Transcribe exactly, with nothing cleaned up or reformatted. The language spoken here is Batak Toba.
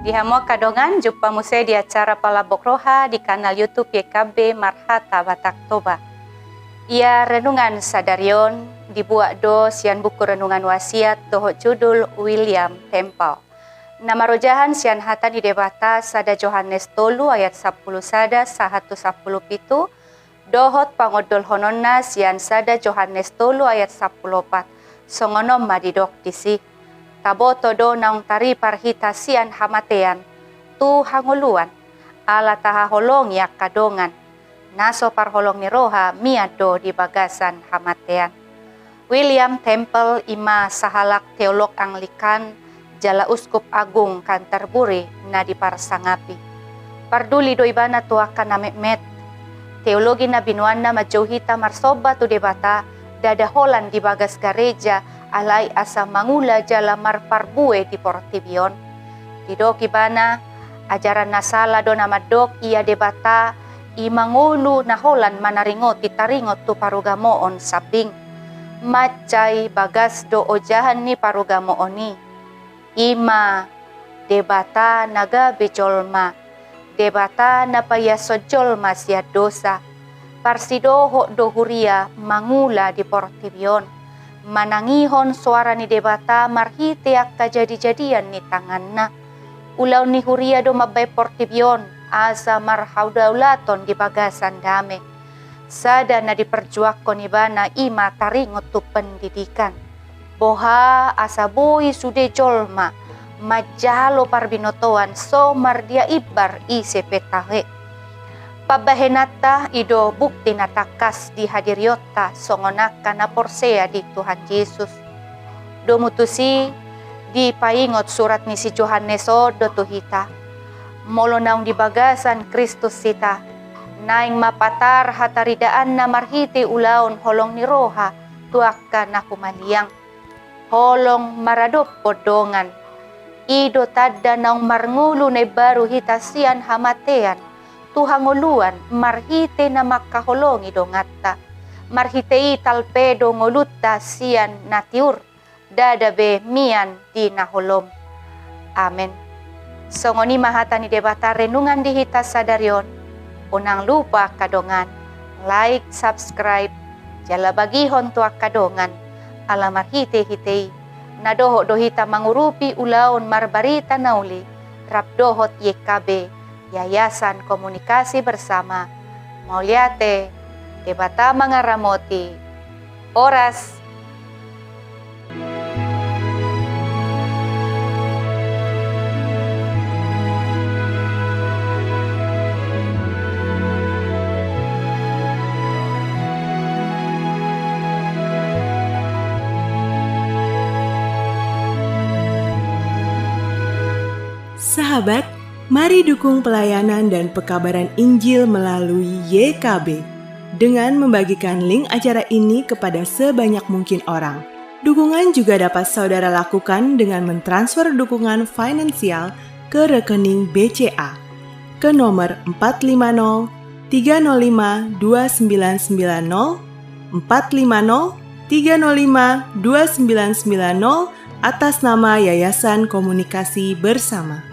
Di hamu angka dongan, jumpa muse di acara Palambok Roha di kanal YouTube Y K B Marhata Batak Toba. Ia renungan sadari on dibuat do sian buku renungan Wasiat dohot judul William Temple. Na marojahan sian hata ni Debata sada Johannes tolu ayat sampulu sada sahat tu sampulu pitu, dohot pangondolhononna sian sada Johannes tolu ayat sampulu opat. Songon on ma didok disi: Taboto do naung taripar hita sian hamatean tu hangoluan, ala tahaholongi angka dongan. Na so parholong ni roha mian do di bagasan hamatean. William Temple i ma sahalak teolog Anglikan jala Uskup Agung Canterbury na diparsangapi. Parduli do ibana tu angka na metmet. Teologi na binoanna manjou hita marsomba tu Debata, ndada holan di bagas gareja, alai asa mangula jala marparbue di portibi on. Didok ibana, ajaran na sala do na mandok ia Debata i mangolu na holan manaringoti taringot tu parugamoon sambing. Mansai bagas do ojahan ni parugamoon i. I ma Debata na gabe jolma, Debata na paiashon jolma sian dosa. Parsidohot do huria mangula di portibi on, manangihon soara ni Debata marhite angka jadijadian ni tanganna. Ulaon ni huria do mambahen portibi on asa marhadaulaton di bagasan dame. Sada na diperjuangkon ibana i ma taringot tu pendidikan. Boha asa boi sude jolma manjalo parbinotoan so mardia imbar ise pe tahe. Pambahenanta i do bukti na tangkas di hadirionta songon angka na porsea di Tuhan Jesus. Domu tusi, dipaingot surat ni si Johannes on do tu hita: Molo naung di bagasan Kristus hita, naeng ma patar hataridaanna marhite ulaon holong ni roha tu angka na humaliang. Holong maradophon dongan. I do tanda naung marngolu na imbaru hita sian hamatean tu hangoluan marhite na mangkaholongi donganta. Marhite i talpe do ngolunta sian na tiur, ndada be mian di na holom. Amen. Songon i ma hata ni Debata renungan di hita sadari on. Unang lupa angka dongan, like, subscribe, jala bagihon tu angka dongan, ala marhitehite i na dohot do hita mangurupi ulaon marbarita na uli rap dohot Y K B, Yayasan Komunikasi Bersama. Mauliate, Debata mangaramoti. Horas. Sahabat, mari dukung pelayanan dan pekabaran Injil melalui Y K B dengan membagikan link acara ini kepada sebanyak mungkin orang. Dukungan juga dapat saudara lakukan dengan mentransfer dukungan finansial ke rekening B C A ke nomor empat lima nol tiga nol lima dua sembilan sembilan nol, empat lima nol tiga nol lima dua sembilan sembilan nol, atas nama Yayasan Komunikasi Bersama.